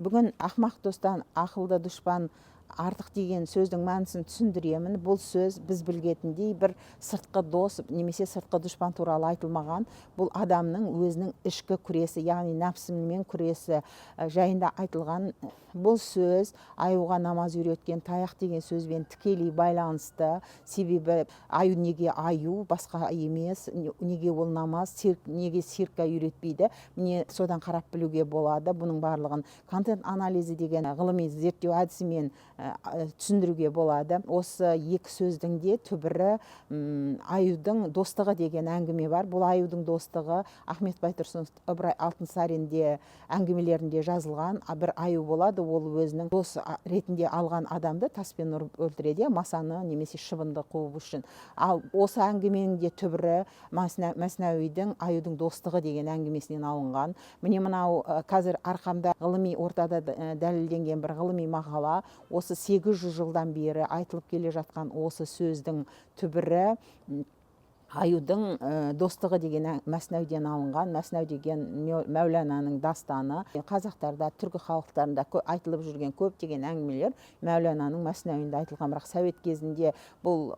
Бүгін «Ақмақ достан ақылды дұшпан артық» деген сөздің мәнісін түсіндіремін. Бұл сөз біз білгетіндей бір сыртқы дос немесе сыртқы дұшпан туралы айтылмаған. Бұл адамның өзінің ішкі күресі, яғни нәпсімен күресі жайында айтылған. Бұл сөз аюға намаз үйреткен таяқ деген сөзбен тікелей байланысты. Себебі аю неге аю, басқа емес, неге ол намаз, цирк, неге циркке үйретпейді? Міне, содан қарап білуге болады. Бұның барлығын контент анализі деген ғылыми зерттеу әдісімен түсіндіруге болады. Осы екі сөздің де түбірі аюдың достығы деген әңгіме бар. Бұл аюдың достығы Ахмет Байтұрсынов, Ыбырай Алтынсаринде әңгімелерінде жазылған. Бір аю болады, ол өзінің дос ретінде алған адамды таспен ұрып өлтіреді, масаны немесе шыбынды қуу үшін. Ал осы әңгіменің де түбірі Мәснәуидің «Аюдың достығы» деген әңгімесінен алынған. Міне, мынау қазір арқамда ғылыми ортада дәлелденген бір ғылыми мақала. Осы 800 жылдан бері айтылып келе жатқан осы сөздің түбірі аюдың достығы деген Мәснәуден алынған. Мәснәу деген Мәулананың дастаны. Қазақтарда, түркі халықтарында айтылып жүрген көптеген әңгімелер Мәулананың Мәснәуінде айтылған. Бірақ совет кезінде бұл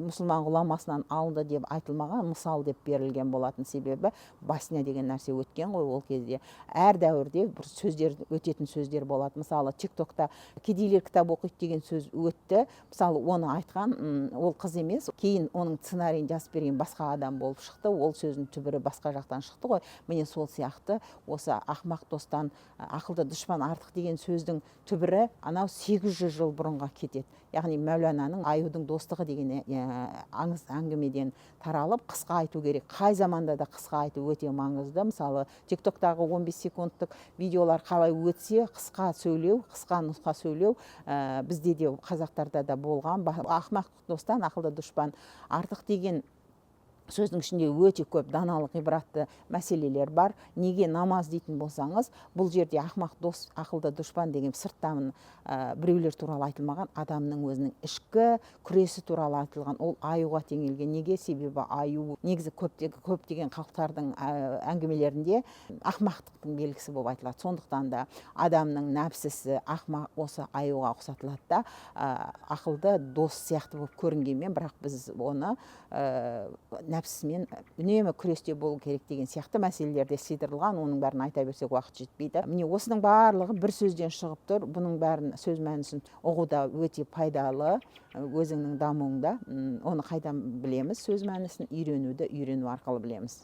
мұсылман ғұламасынан алынды деп айтылмаған, мысал деп берілген болатын. Себебі басня деген нәрсе өткен ғой ол кезде. Әр дәуірде бір сөздер, өтетін сөздер болады. Мысалы, Тик Токта «кедейлер кітап оқиды» деген сөз өтті. Мысалы, оны айтқан ол қыз емес, кейін оның сценарийін жазып берген басқа адам болып шықты. Ол сөздің түбірі басқа жақтан шықты ғой. Міне, сол сияқты осы «Ақмақ достан ақылды дұшпан артық» деген сөздің түбірі анау 800 жыл бұрынға кетеді, яғни Мәулананың «Аюдың достығы» деген аңыз әңгімеден таралып. Қысқа айту керек, қай заманда да қысқа айту өте маңызды. Мысалы, Тик Токтағы 15 секундтық видеолар қалай өтсе, қысқа сөйлеу, қысқа нұсқа сөйлеу бізде де, қазақтарда да болған. «Ақмақ достан ақылды дұшпан артық» деген сөздің ішінде өте көп даналық, ғибратты мәселелер бар. Неге намаз дейтін болсаңыз, бұл жерде ақмақ дос, ақылды дұшпан деген сырттан біреулер туралы айтылмаған, адамның өзінің ішкі күресі туралы айтылған. Ол аюға теңелген. Неге? Себебі аю негізі көптеген халықтардың әңгімелерінде ақмақтықтың белгісі болып айтылады. Сондықтан да адамның нәпсісі ақмақ, осы аюға ұқсатылады да, ақылды дос сияқты болып көрінгенмен, бірақ біз оны нәпсісімен үнемі күресте болу керек деген сияқты мәселелер де сыйдырылған. Оның бәрін айта берсек, уақыт жетпейді. Міне, осының барлығы бір сөзден шығып тұр. Бұның бәрін, сөз мәнісін ұғу да өте пайдалы өзіңнің дамуыңда. Оны қайдан білеміз? Сөз мәнісін үйренуді үйрену арқылы білеміз.